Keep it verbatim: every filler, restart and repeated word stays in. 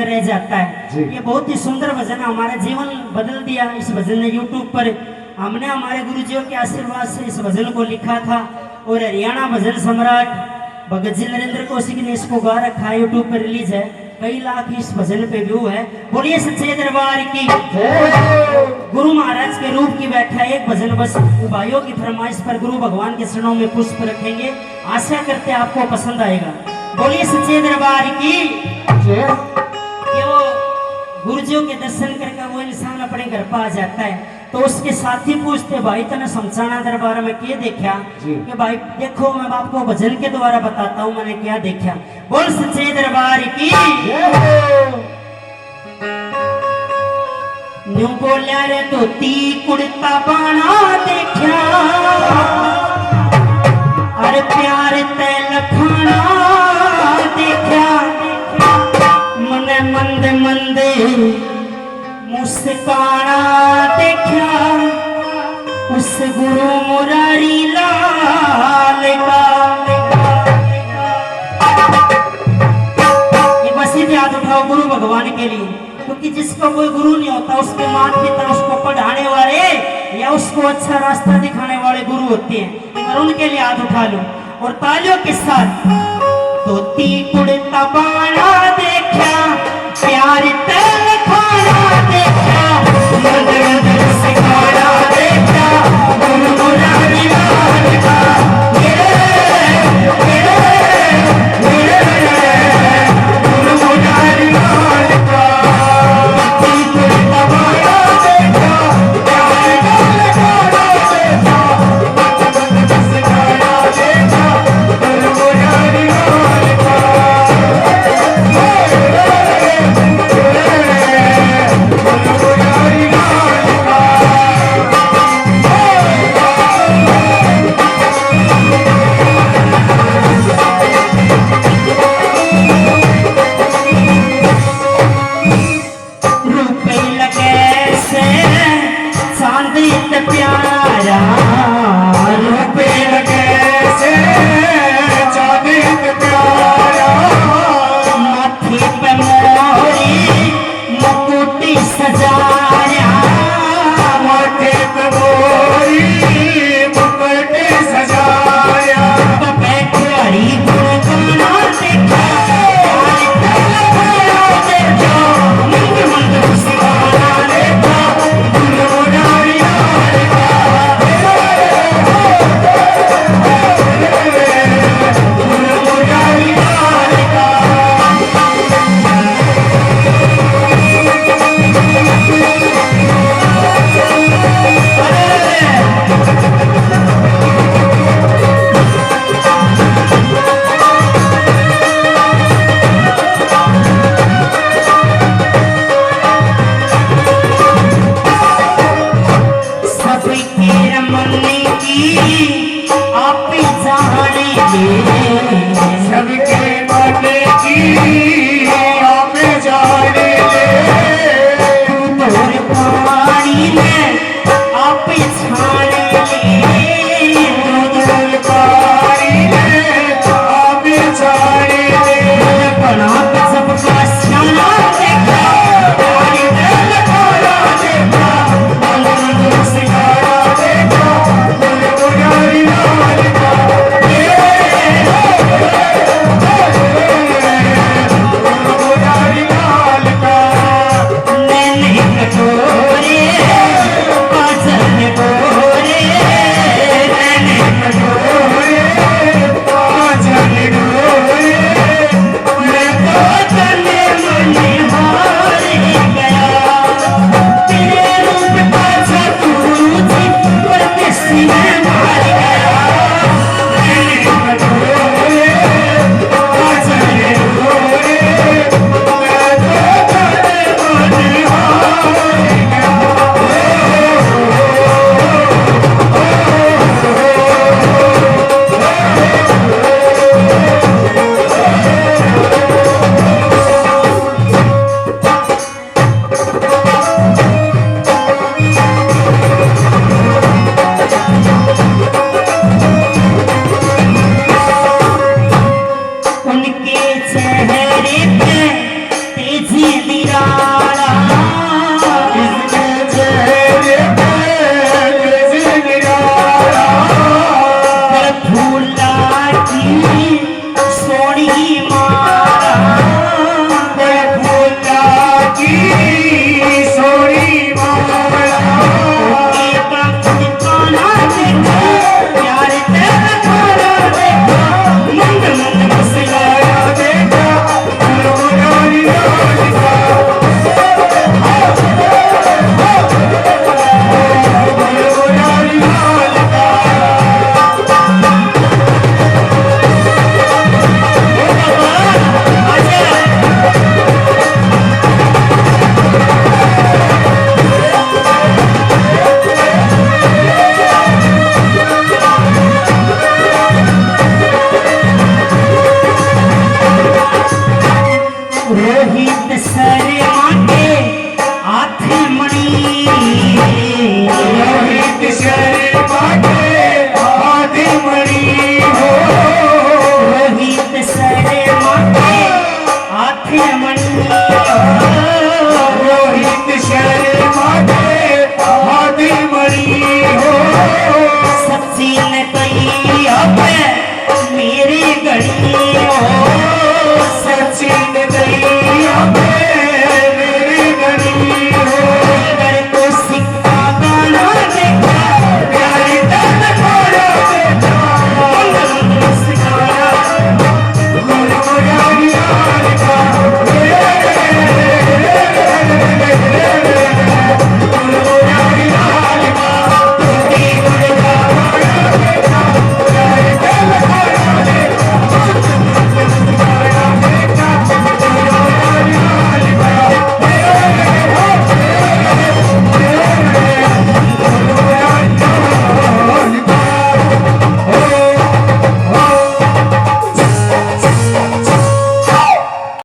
रह जाता है। ये बहुत ही सुंदर भजन, हमारा जीवन बदल दिया। इस भजन ने YouTube पर हमने हमारे गुरुजियों के आशीर्वाद से इस भजन को लिखा था और हरियाणा भजन सम्राट भगत जी नरेंद्र कौशिक ने इसको गा रखा है, YouTube पर रिलीज है। कई लाख इस भजन पे व्यू है। बोलिए सच्चे दरबार की। गुरु महाराज के रूप की व्याख्या, एक भजन बस भाइयों की फरमाइश पर गुरु भगवान के चरणों में पुष्प रखेंगे। आशा करते हैं आपको पसंद आएगा। बोलिए सच्चे दरबार की। कि वो गुरुजियों के दर्शन करके वो इंसान अपने घर पर आ जाता है, तो उसके साथी पूछते, "भाई, तने समझाना दरबार में के देखा?" कि भाई, देखो, मैं आपको भजन के द्वारा बताता हूँ मैंने क्या देखा। बोल सच्चे दरबार की। न्यू बोल्या रे, धोती कुड़ता बाणा देखा, अरे प्यार तै लखाणा देखा, मने मंद मंद मुस्काना देखा, उस गुरु मुरारी लाल का। ये बस ये हाथ उठाओ गुरु भगवान के लिए, क्योंकि जिसको कोई गुरु नहीं होता, उसके माता पिता उसको पढ़ाने वाले या उसको अच्छा रास्ता दिखाने वाले गुरु होते हैं। और उनके लिए हाथ उठा लो और तालियों के साथ। धोती कुड़ता बाणा देखा,